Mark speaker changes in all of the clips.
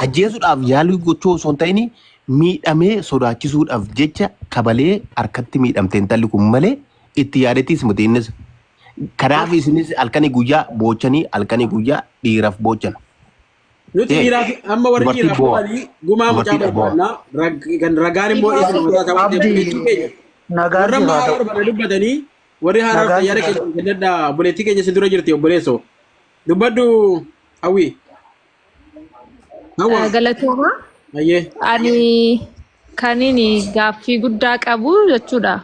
Speaker 1: Ajjeesuudhaaf yaalii gochuu osoo hin ta'in, miidhamee sodaachisuudhaaf jecha kabalee harkatti miidhamte intalli kun malee itti yaadettis miti innis. Kanaaf isinis halkanii guyyaa boochanii, halkanii guyyaa dhiiraaf boochan.
Speaker 2: Nuti dhiiraaf amma warri
Speaker 1: Dubartii
Speaker 2: dhiiraaf
Speaker 1: boo'a.
Speaker 2: bo'anii gumaa mucaa
Speaker 1: Dubartiidha boo'a.
Speaker 2: barbaadna. Kan ragaan immoo isin mataa isaa waan ta'eef
Speaker 3: Abdii,
Speaker 2: jechuu keenya.
Speaker 3: nagaan
Speaker 2: Warra
Speaker 3: siif
Speaker 2: amma
Speaker 3: haa
Speaker 2: haaraa
Speaker 3: ta'u.
Speaker 2: barbaada dubbatanii, warri haaraa
Speaker 3: Nagaan
Speaker 2: yaada
Speaker 3: siif haa
Speaker 2: keenya kennadhaa. Obboleettii keenya si dura jirti, obboleessoo. Dubbadhu, Hawwi. Hawwa.
Speaker 4: Galatooma.
Speaker 2: Ayyee.
Speaker 4: Ani kanin gaaffii guddaa qabu jechuudha.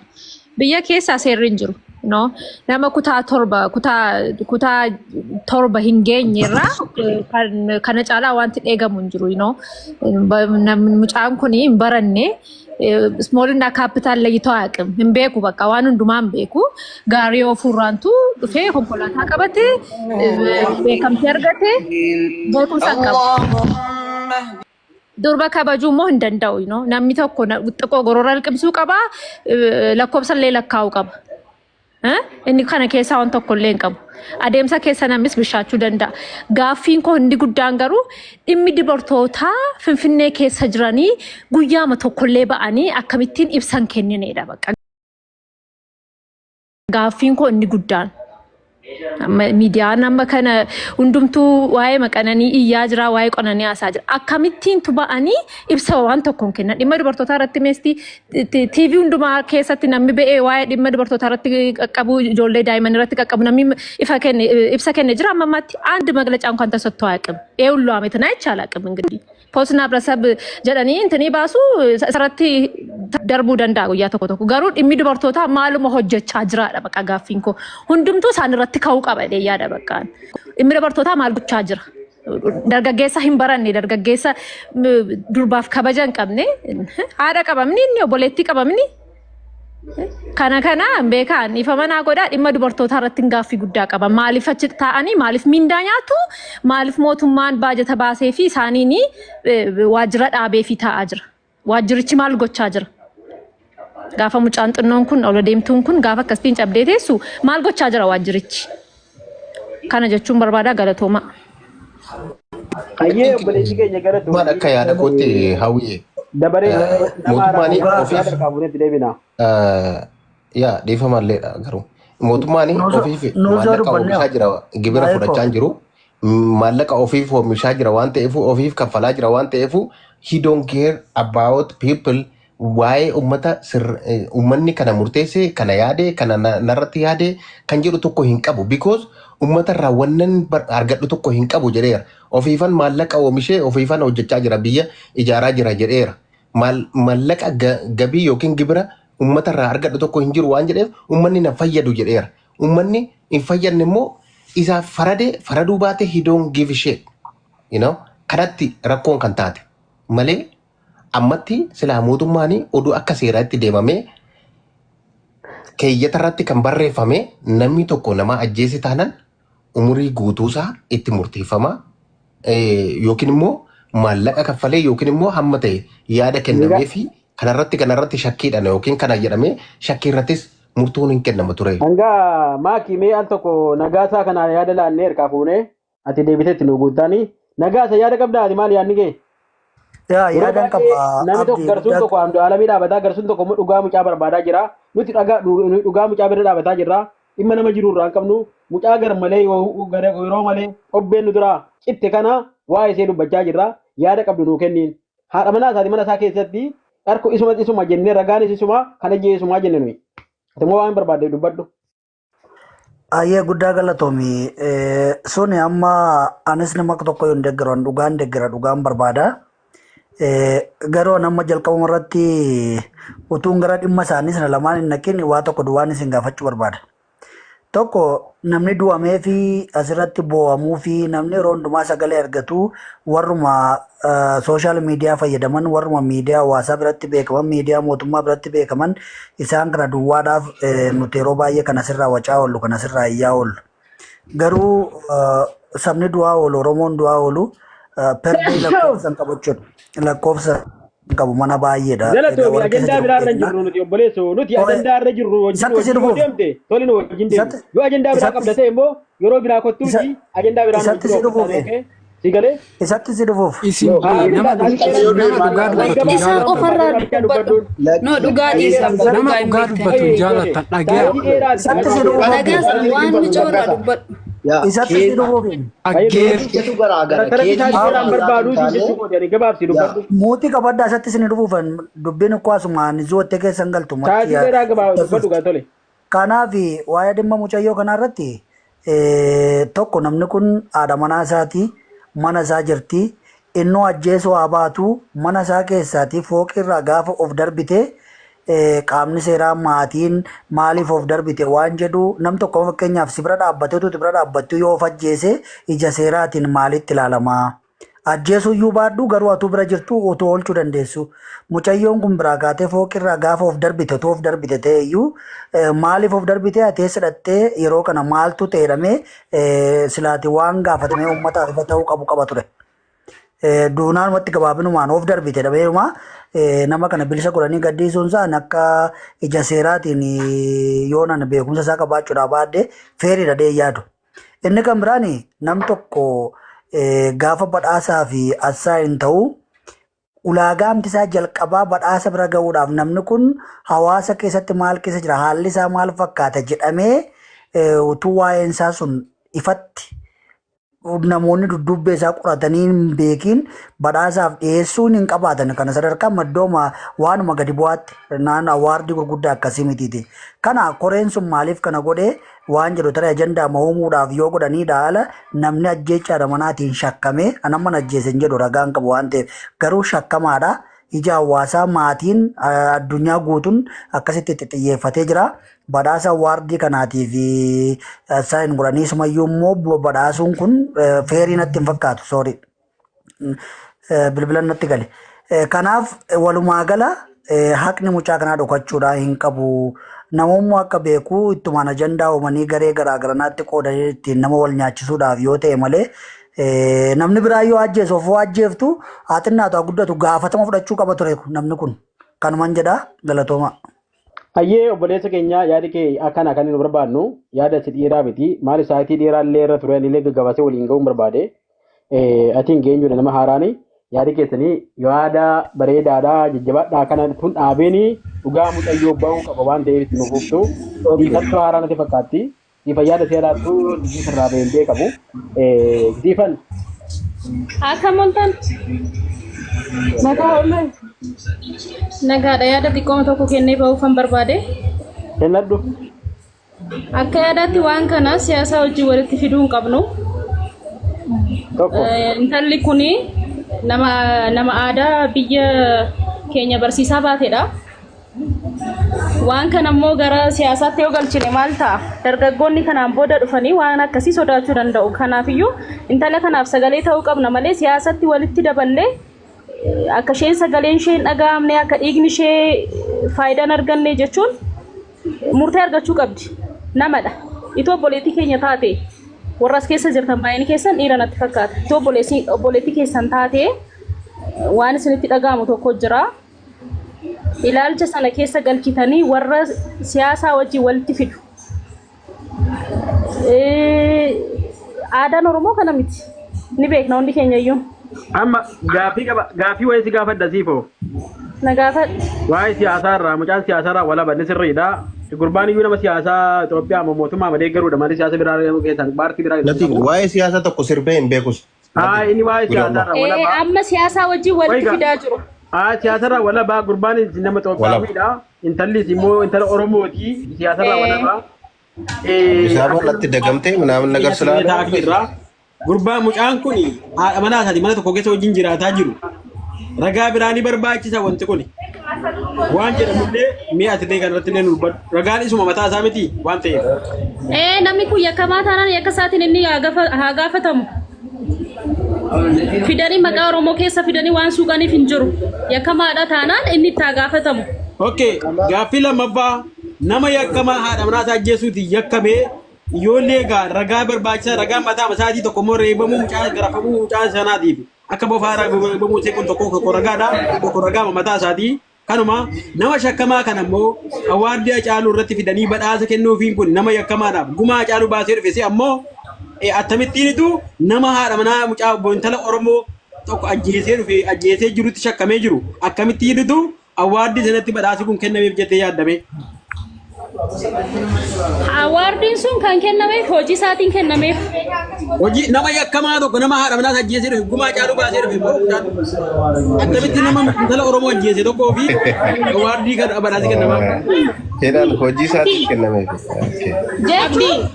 Speaker 4: Biyya keessaa seerri hin jiru. No? Nama kutaa 7, kutaa 7 hin geenye irraa kan kana caalaa wanti dheegamu hin jiru. No? Mucaan kun hin baranne, small እና capital ለይቶ አያውቅም። Hin beeku, bakka waan hundumaa hin beeku. Gaarii ofuurraantu dhufee konkolaataa qabate, beekamtii argate, beekumsa hin qabu. Durba kabajuu immoo hin danda'u. Namni tokko xiqqoo gorora liqimsuu qaba, lakkoofsa illee lakkaa'uu qaba. Eh? Inni kana keessaa waan tokko illee hin qabu. Adeemsa keessa namnis bishaachuu danda'a. Gaaffiin koo inni guddaan garuu dhimmi dubartootaa Finfinnee keessa jiranii guyyaama tokkollee ba'anii akkamittiin ibsan kenninedha bakka. Gaaffiin koo inni guddaan. Amma miidiyaan amma kana hundumtuu waa'ee maqananii iyyaa jira, waa'ee qonanii haasaa jira. Akkamittiin ba'anii ibsa waan tokko hin kennan? Dhimma dubartootaa irratti meestii TV hundumaa keessatti namni ba'ee waa'ee dhimma dubartootaa irratti qaqqabu, ijoollee daa'imman irratti qaqqabu, namni ifa kenne, ibsa kenne jira amma ammaatti? አንድ መግለጫ እንኳን ተሰጥቶ አያውቅም። ይሄ ሁሉ ዓመት አይቼ አላውቅም። እንግዲህ ፖስትና ህብረተሰብ jedhanii intini baasu isarratti darbuu danda'a guyyaa tokko tokko. Garuu dhimmi dubartootaa maaluma hojjechaa jiraadha bakka gaaffiin koo. Hundumtuu isaan irratti ka'uu qaba jedhee yaada bakka. Dhimmi dubartootaa maal gochaa jira? Dargaggeessa hin baranne, dargaggeessa durbaaf kabaja hin qabne, haadha qabamni inni obboleettii qabamni. Kana beekaan ifa manaa godhaa, dhimma dubartootaa irratti gaaffii guddaa qaba. Maaliif achi taa'anii, maaliif mindaa nyaatu, maaliif mootummaan baajata baasee fi isaaniin waajjira dhaabee fi taa'aa jira? Waajjirichi maal gochaa jira? Gaafa mucaan xinnoon kun, ol deemtuun kun gaafa akkasitiin cabdee teessu, maal gochaa jira waajjirichi? Kana jechuun barbaada, galatooma.
Speaker 2: Ayyee, obboleessi keenya gara
Speaker 1: Mootummaan akka yaada kootti, Hawwii,
Speaker 2: dabaree nama
Speaker 1: mootummaan ofiif
Speaker 2: haaraa fuunetti deebina.
Speaker 1: Yaa, dhiifamalleedha, garuu mootummaan ofiif
Speaker 3: Nuusoo
Speaker 1: maallaqa
Speaker 3: dubbanne.
Speaker 1: oomishaa jira, gibira
Speaker 3: Waa'ee koo.
Speaker 1: fudhachaa hin jiru. Maallaqa ofiif oomishaa jira waan ta'eef, ofiif kaffalaa jira waan ta'eef, he don't care about people. Waa'ee ummata ummanni kana murteesse, kana yaade, kana narratti yaade kan jedhu tokko hin qabu, because ummata irraa wannan argadhu tokko hin qabu jedheera. Ofiifan maallaqa oomishee, ofiifan hojjechaa jira, biyya ijaaraa jira jedheera. Maallaqa gabii yookiin gibira ummata irraa argadhu tokko hin jiru waan jedheef, ummanni na fayyadu jedheera. Ummanni hin fayyadne immoo isaaf farade faraduu baate, he don't give a shit. Kanatti rakkoon kan taate malee, ammatti silaa mootummaan oduu akka seeraatti deemamee keeyyata irratti kan barreeffame, namni tokko nama ajjeese taanan umurii guutuusaa itti murteeffama, yookiin immoo maallaqa kaffalee yookiin immoo hamma ta'e yaada kennamee fi kanarratti shakkiidhaan yookiin kana jedhamee shakkii irrattis murtoon hin kennamu ture.
Speaker 2: Hanga maakii mee al tokko nagaasaa kana yaada laannee harkaa fuunee ati deebiteetti nu guuttaanii. Nagaasa, yaada qabdaa ati? Maal yaadni kee?
Speaker 3: Yaa,
Speaker 2: Yeroo
Speaker 3: yaadan
Speaker 2: baay'ee
Speaker 3: qaba,
Speaker 2: namni tokko
Speaker 3: Abdii,
Speaker 2: garsuun
Speaker 3: guddaa.
Speaker 2: tokko Andu'aalamii dhaabataa, garsuun tokko immoo dhugaa mucaa barbaadaa jira. Nuti dhugaa mucaa bira dhaabataa jirra. Dhimma nama jiru irraa hin qabnu. Mucaa gar malee yeroo malee obbeen nu duraa citte kana waa'ee ishee dubbachaa jirra. Yaada qabdu nuu kenniin. Haadha manaa isaati mana isaa keessatti dharku isuma isuma jennee, ragaanis isuma kana jee isumaa jenne nuyi. Ati immoo waan barbaadde dubbadhu.
Speaker 3: Ayyee, guddaa galatoomi. Suni amma anis nama tokko hin deeggaru, ani dhugaan deeggara, dhugaan barbaada. Garuu ani amma jalqabuma irratti utuun gara dhimma isaanii sana lamaan hin naqin, waa tokko duwwaan isin gaafachuu barbaada. Tokko, namni du'amee fi asirratti boo'amuu fi namni yeroo hundumaa sagalee argatu warruma social media fayyadaman, warruma miidiyaa hawaasaa biratti beekaman, miidiyaa mootummaa biratti beekaman, isaan kana duwwaadhaaf nuti yeroo baay'ee kan asirraa wacaa oollu, kan asirraa iyyaa oollu. Garuu sabni du'aa oolu, Oromoon du'aa oolu, per day lakkoofsa hin qabu jechuudha. Lakkoofsa hin qabu, mana baay'eedha. Egaa
Speaker 2: Galatoomi,
Speaker 3: warra keessa
Speaker 2: ajandaa
Speaker 3: jiru
Speaker 2: biraa irra hin
Speaker 3: beekna.
Speaker 2: jirru nuti, obboleessoo, nuti
Speaker 3: Ooye,
Speaker 2: ajandaa irra jirru wajjin
Speaker 3: isatti si
Speaker 2: wajjin yoo
Speaker 3: dhufuuf.
Speaker 2: deemte tole, nu wajjin deemi.
Speaker 3: Isatti
Speaker 2: Yoo ajandaa biraa
Speaker 3: isatti
Speaker 2: qabda ta'e immoo yeroo biraa
Speaker 3: isa
Speaker 2: kottuuti ajandaa biraa nu
Speaker 3: isatti
Speaker 2: wajjin
Speaker 3: si
Speaker 2: ooffataa
Speaker 3: dhufuuf.
Speaker 2: okay? Si galee?
Speaker 3: Isatti si dhufuuf.
Speaker 5: Isin
Speaker 2: Haa,
Speaker 5: nama
Speaker 2: sa'aatii
Speaker 5: nama
Speaker 2: dheeraa
Speaker 5: dhugaa
Speaker 2: dubbadhu.
Speaker 5: dubbatu hin
Speaker 6: Isaa
Speaker 5: jaalatan.
Speaker 6: qofarraa dubbadhu. No, dhugaa dhiisa.
Speaker 5: Nama
Speaker 6: Dhugaa hin
Speaker 5: dhugaa
Speaker 6: beektan.
Speaker 5: dubbatu hin jaalatan dhagaya.
Speaker 2: Sa'aatii dheeraati.
Speaker 3: Isatti si dhufuuf.
Speaker 6: Dhagaas waan micoorraa dubbadhu.
Speaker 3: Isatti si dhufuuf.
Speaker 5: Dhaggeef
Speaker 7: Keetu garaa gara.
Speaker 2: Karaktara
Speaker 7: Keetu
Speaker 2: isaa dheeraan
Speaker 7: garaa
Speaker 2: barbaaduu
Speaker 7: garaa
Speaker 2: si jechuu kooti ani gabaabsi dubbadhu.
Speaker 3: Mootii qabaddaa isatti si dhufuuf dubbiin akkoo asumaan zuwattee keessan galtu.
Speaker 2: Sa'aatii dheeraa gabaabsi dubbadhu gaa tole.
Speaker 3: Kanaaf waa'ee dhimma mucayyoo kanarratti tokko namni kun haadha manaa isaati, mana isaa jirti. Innoo ajjeesuu haa baatu mana isaa keessaati fooqirraa gaafa of darbite qaamni seeraa maatiin maaliif of darbite waan jedhu nam tokko fakkeenyaaf si bira dhaabbateetu si bira dhaabbattu yoo of ajjeese ija seeraatiin maalitti ilaalamaa? Ajjeesuu iyyuu baadhu garuu atuu bira jirtu utuu oolchuu dandeessu. Mucayyoon kun biraa kaatee fooqirraa gaafa of darbite utuu of darbite ta'e iyyuu maaliif of darbite ati eessa dhattee yeroo kana maaltu ta'e jedhamee silaati waan gaafatamee uummataaf ifa ta'uu qabu qaba ture. Duunaanumatti gabaabinumaan of darbite dhabeeruma nama kana bilisa godhanii gadhiisuun isaa akka ija seeraatiin yoo nan beekumsa isaa qabaachuudhaa baadde feeriidha dhee yaadu. Inni kan biraan nam tokko gaafa badhaasaa fi assaa hin ta'u ulaagaa isaa jalqabaa badhaasa bira gahuudhaaf namni kun hawaasa keessatti maal keessa jira haalli isaa maal fakkaata jedhamee utuu waa'een isaa sun ifatti namoonni duddubbee isaa qoratanii hin beekin badhaasaaf dhiyeessuun hin qabaatan kana sadarkaa maddooma waanuma gadi bu'aatti naan awaardii gurguddaa akkasii mitiiti. Kana koreen sun maaliif kana godhee waan jedhu tarii ajandaa uumuudhaaf yoo godhanii haala namni ajjeechaadha manaatiin shakkamee an amma ajjeese hin jedhu ragaan qabu waan ta'eef garuu shakkamaadha. Ija hawaasaa maatiin addunyaa guutuun akkasitti itti xiyyeeffatee jira. Badhaasa awaardii kanaatiif isaan godhanii sumayyuu immoo badhaasuun kun feerii natti hin fakkaatu. Sorry. Bilbilan natti gale. Kanaaf walumaa gala haqni mucaa kanaa dhokachuudhaa hin qabu. Namoonni akka beeku ittumaan ajandaa uumanii garee garaa garanaatti qoodanii ittiin nama wal nyaachisuudhaaf yoo ta'e malee namni biraa yoo ajjeesu ofoo ajjeeftu haa xinnaatu haa guddatu gaafatama fudhachuu qaba ture namni kun. Kanuman jedhaa galatooma.
Speaker 2: Hayyee obboleessa keenya yaadi kee akkana kan nu barbaadnu yaada si dhiiraa miti maali sa'aatii dheeraa illee irra ture illee gaggabaasee waliin ga'uun barbaade ati hin geenyudha nama haaraani yaadi keessanii yaada bareedaadhaa jajjabaadhaa kana tun dhaabeeni dhugaa mucayyoo ba'uu qaba waan ta'eef itti nuuf hubtu dhiifattuu haaraa natti fakkaatti dhiifa yaada seeraattuu sirraa bahee hin beekamu dhiifan.
Speaker 6: Akka moltan
Speaker 8: Nagaa oollee.
Speaker 6: nagaadha yaada xiqqooma tokko kennee ba'uufan barbaade.
Speaker 2: Kennadhu.
Speaker 6: Akka yaadaatti waan kana siyaasa wajjin walitti fiduu hin qabnu.
Speaker 2: Tokko.
Speaker 6: Intalli kuni nama nama aadaa biyya keenya barsiisaa baatedha. Waan kana immoo gara siyaasaatti yoo galchine maal ta'a? Dargaggoonni kanaan booda dhufanii waan akkasii sodaachuu danda'u. Kanaafiyyuu intala kanaaf sagalee ta'uu qabna malee siyaasatti walitti daballee akka isheen sagaleen ishee hin dhaga'amne akka dhiigni ishee faayidaa hin arganne jechuun murtee argachuu qabdi. Namadha. Itoo obboleettii keenya taate warra as keessa jirtan baay'een keessan dhiira natti fakkaata. Itoo obboleettii keessan taate waan isinitti dhaga'amu tokko jira. Ilaalcha sana keessa galchitanii warra siyaasaa wajjin walitti fidu. Aadaan Oromoo kana miti. Ni beekna hundi keenya iyyuu.
Speaker 2: Amma gaaffii qaba gaaffii wayii si gaafadha siifoo.
Speaker 6: Na gaafadhu.
Speaker 2: Waa'ee siyaasaa irraa mucaan siyaasaa irraa walaba inni sirriidha. Gurbaan iyyuu nama siyaasaa Itoophiyaa moo mootummaa malee garuudha malee siyaasa biraa keessaan paartii biraa keessaan
Speaker 1: Nothing.
Speaker 2: qabu.
Speaker 1: Waa'ee siyaasaa tokko sirbee hin beekus.
Speaker 2: Haa inni waa'ee
Speaker 1: We don't
Speaker 2: siyaasaa
Speaker 1: know.
Speaker 2: irraa walaba.
Speaker 6: Amma siyaasaa wajjin walitti
Speaker 2: Wayga.
Speaker 6: fidaa jiru.
Speaker 2: Haa siyaasa irraa walaba gurbaan nama
Speaker 1: Walaba.
Speaker 2: Itoophiyaawidha. Intallis immoo intala Oromooti siyaasa irraa walaba.
Speaker 1: Isaan walitti dagamtee ምናምን ነገር ስላለ
Speaker 2: Irraa gurbaa mucaan kun haadha manaa isaati mana tokko keessa wajjin jiraataa jiru. Ragaa biraa ni barbaachisa wanti kun. Waan jedhamullee mi'a atilee kanarratti illee nu dubbadhu. Ragaan isuma mataa isaa miti waan ta'eef.
Speaker 6: Namni kun yakkamaa taanaan yakka isaatiin inni haa gaafatamu. Fidanii maqaa Oromoo keessa fidanii waan suuqaniif hin jiru. Yakkamaadha taanaan inni itti haa gaafatamu.
Speaker 2: Okay, gaaffii lammaffaa nama yakkamaa haadha manaa isaa ajjeesuuti yakkamee ijoollee egaa ragaa barbaachisaa ragaa mataa isaatii tokko immoo reebamuu mucaa garafamuu mucaa sanaatiif akka bofaa reebamuu ishee kun tokko tokko ragaadha tokko ragaa mataa isaatii kanuma nama shakkamaa kana immoo awaardii Hacaaluu irratti fidanii badhaasa kennuufiin kun nama yakkamaadhaaf gumaa Hacaaluu baasee dhufe si ammoo Akkamittiinitu nama haadha manaa mucaa intala Oromoo tokko ajjeesee dhufe, ajjeesee jirutti shakkamee jiru, akkamittiinitu award sanatti badhaasi kun kennameef jettee yaaddame?
Speaker 6: Awardiin sun kan kennameef hojii isaatiin kennameef.
Speaker 2: Hojii nama yakkamaa tokko, nama haadha manaa ajjeesee dhufe, gumaa caaluu baasee dhufe moo mucaan, akkamitti nama intala Oromoo ajjeese tokkoo fi award kan badhaasi kennamaa?
Speaker 1: Jedhaan hojii isaatiin kennameef. Okay.
Speaker 6: Jechuun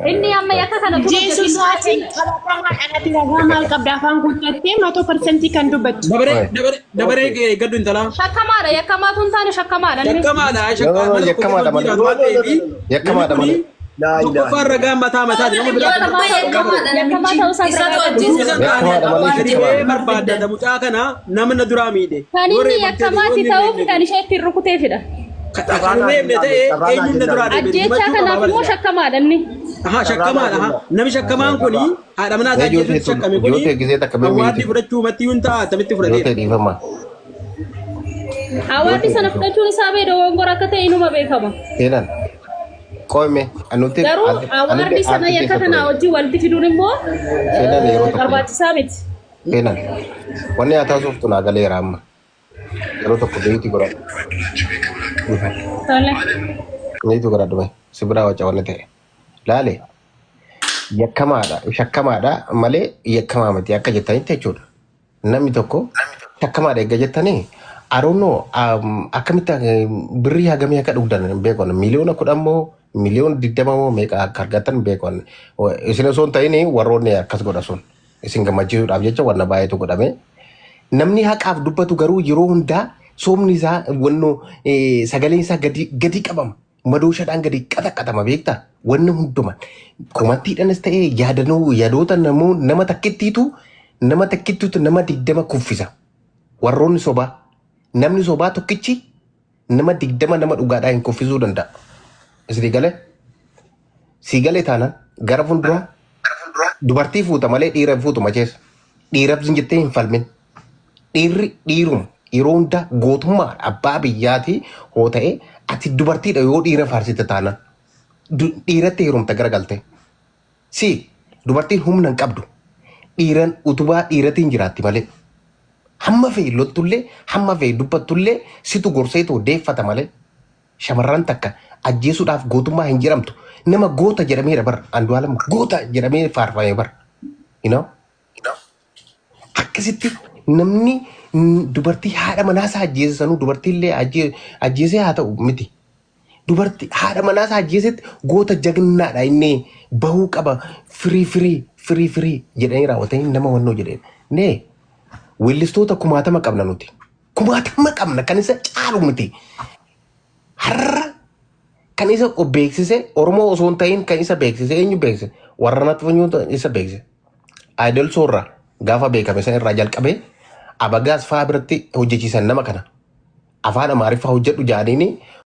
Speaker 6: inni amma yakka kana turu.
Speaker 8: Jeesus isaatiin qabatamaadhaan ati ragaa maal qabda afaan guuttattee 100% kan dubbattu?
Speaker 2: Dabaree dabaree dabaree gaddu intalaa.
Speaker 6: Shakkamaadha, yakkamaatu hin taane, shakkamaadha inni.
Speaker 2: Yakkamaadha.
Speaker 1: No, no, yakkamaadha malee. Yakkamaadha malee.
Speaker 2: Tokkoffaan ragaa mataa mataati nama biraa.
Speaker 6: Yakkamaa ta'uu isaa ragaa qabdu.
Speaker 1: Yakkamaadha malee
Speaker 2: Gadi
Speaker 1: shakkamaadha.
Speaker 2: barbaadata mucaa kana nama na duraa miidhe.
Speaker 6: Kan inni yakkamaatti ta'uuf kan ishee ittiin rukuteefidha.
Speaker 2: Kan reebne ta'e eenyuun na duraa reebne?
Speaker 6: Ajjeechaa kanaaf immoo shakkamaadha inni.
Speaker 2: Aha, shakkamaadha. Aha, namni shakkamaan kuni haadha manaa isaa ajjeesuutti shakkame kuni
Speaker 1: Jootee gisee takka
Speaker 2: award
Speaker 1: beeku.
Speaker 2: fudhachuu matti yuun ta'a, attamitti fudhateera?
Speaker 1: Jootee dhiifama.
Speaker 6: Award sana fudhachuun isaa bee dogongora akka ta'e inuma beekama.
Speaker 1: Seenaan. Qoome anutti.
Speaker 6: Garuu award sana yakka kanaa wajjin walitti fiduun immoo
Speaker 1: Seenaan yeroo tokko.
Speaker 6: barbaachisaa miti.
Speaker 1: Seenaan. Wanni haa taasisuuf tunaa galeera amma. Yeroo tokko beeyiti godhadhu.
Speaker 6: Tole.
Speaker 1: Beeyiti godhadhu mee. Si biraa waca wanni ta'e. Laale. Yakkamaadha. Shakkamaadha malee yakkamaa miti akka jettanitti jechuudha. Namni tokko shakkamaadha eegga jettanii, aroonoo akkamitti birrii hagamii akka dhugdan hin beeku. 10 miliyoona moo 20 miliyoona moo meeqa akka argatan hin beeku. Isin osoo hin ta'in warroonni akkas godha sun isin gammachiisuudhaaf jecha wanna baay'eetu godhame. Namni haqaaf dubbatu garuu yeroo hundaa soomni isaa wanno sagaleen isaa gadi gadi qabama. Madooshaadhaan gadi qaxaqaxama, beektaa? Wanni hunduma komantiidhaanis ta'ee yaadanoo yaadota namoo nama takkittiitu nama 20 kuffisa. Warroonni sobaa, namni sobaa tokkichi nama 20 nama dhugaadhaa hin kuffisuu danda'a. Isinii galee? Sii galee taanaan gara fuulduraa dubartii fuuta malee dhiira hin fuutu macheessa. Dhiiraaf sin jettee hin falmin. Dhiirri dhiiruma yeroo hundaa gootummaa abbaa biyyaati hoo ta'e, ati dubartiidha yoo dhiira faarsite taanaan. Dhiiratti heerumta garagalte. Si dubartiin humna hin qabdu. Dhiiran utubaa dhiiratiin jiraatti malee. Hamma fe'e loltullee, hamma fe'e dubbattullee, situ gorseetu deeffata malee. Shamarran takka ajjeesuudhaaf gootummaa hin jedhamtu. Nama goota jedhameera bar. Andu'aalam goota jedhamee faarfame bar. You know? Akkasitti namni dubartii haadha manaasaa ajjeesisanuu, dubartiillee ajjeesee haa ta'u miti. Dubartii haadha manaasaa ajjeesetti goota jagnaadha inni bahuu qaba, firii firii firii firii jedhanii raawwatanii nama wannoo jedheen. Nee, weellistoota kumaatama qabna nuti. Kumaatama qabna, kan isa caalu miti. Har'a kan isa beeksise Oromoo osoo hin ta'in, kan isa beeksise eenyu beeksise? Warra natti isa beeksise. Aayidol soorraa gaafa beekame san irraa jalqabee Abagaas fa'aa biratti hojjechiisan nama kana. Afaan Amaariffaa hojjedhu jaaniini.